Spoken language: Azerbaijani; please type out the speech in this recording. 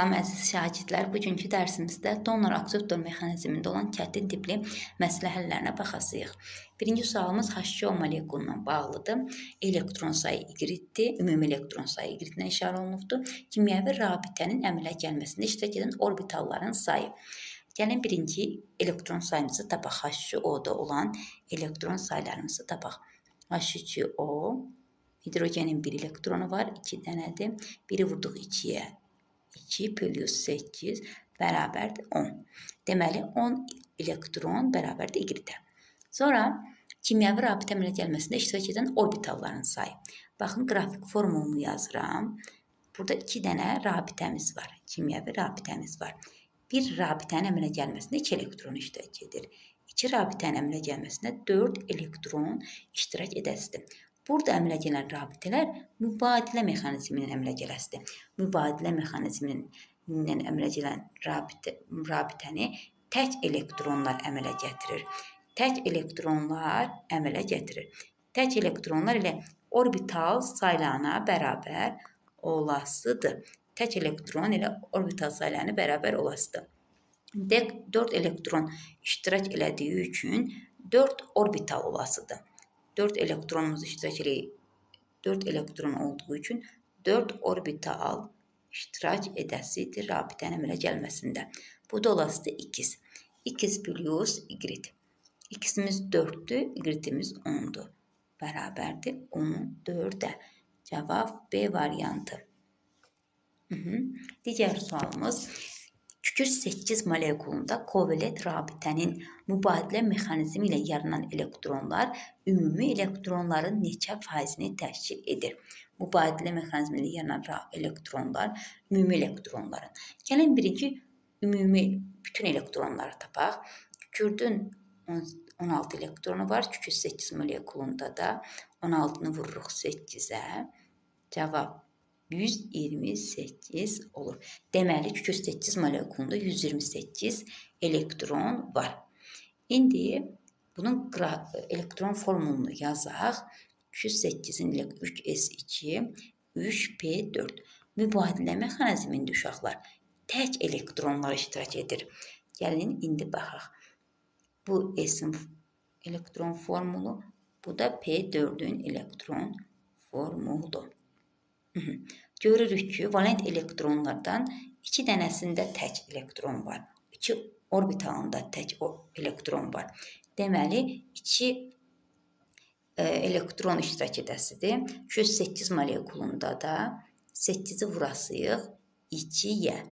Salam əziz şagirdlər, bugünkü dərsimizdə donor-akseptor mexanizmində olan kətin tipli məsələ həllərinə baxacağıq. Birinci sualımız H2O molekuluna bağlıdır. Elektron sayı Y-dir, ümumi elektron sayı Y-lə işarə olunubdur. Kimyəvi rabitənin əmələ gəlməsində iştirak edən orbitalların sayı. Gəlin birinci elektron sayımızı tapaq. H2O-da olan elektron saylarımızı tapaq. H2O, hidrogenin bir elektronu var, 2 dənədir. Biri vurduq 2-yə. 2 plus 8 bərabərdir 10. Deməli 10 elektron bərabərdir Y-də. Sonra kimyəvi rabitə əmələ gəlməsində iştirak edən orbitalların sayı. Baxın, qrafik formulunu yazıram. Burada 2 dənə rabitəmiz var. Kimyəvi rabitəmiz var. Bir rabitənin əmələ gəlməsində 2 elektron iştirak edir. 2 rabitənin əmələ gəlməsində 4 elektron iştirak edəsidir. Burada əmələ gələn rabitələr mübadilə mexanizmi ilə əmələ gələsidir. Mübadilə mexanizmi ilə əmələ gələn rabitəni tək elektronlar əmələ gətirir. Tək elektronlar əmələ gətirir. Tək elektronlar ilə orbital saylarına bərabər olasıdır. Tək elektron ilə orbital saylarına bərabər olasıdır. 4 elektron iştirak elədiyi üçün 4 orbital olasıdır. 4 elektronumuz iştirak eləyir. 4 elektron olduğu üçün 4 orbital iştirak edəsidir rabitənin əmələ gəlməsində. Bu da olasıdır X. X plus Y. X'imiz 4-dür, Y-imiz 10-dur. Bərabərdir 14-ə. Cavab B variantı. Digər sualımız. Kükürt 8 molekulunda kovalent rabitənin mübadilə mexanizmi ilə yaranan elektronlar ümumi elektronların neçə faizini təşkil edir? Mübadilə mexanizmi ilə yaranan elektronlar ümumi elektronların. Gəlin birinci ümumi bütün elektronları tapaq. Kükürdün 16 elektronu var. Kükürt 8 molekulunda da 16-nı vururuq 8-ə. Cavab 128 olur. Deməli, kükürt 8 molekulunda 128 elektron var. İndi bunun elektron formulunu yazaq. Kükürt 8-in 3s2, 3p4. Mübadilə mexanizmində uşaqlar tək elektronlar iştirak edir. Gəlin, indi baxaq. Bu S-in elektron formulu, bu da P4-ün elektron formulu. Görürük ki, valent elektronlardan 2 dənəsində tək elektron var. 2 orbitalında tək elektron var. Deməli, 2 elektron iştirak edəsidir. 208 molekulunda da 8-i vurasıyıq 2-yə.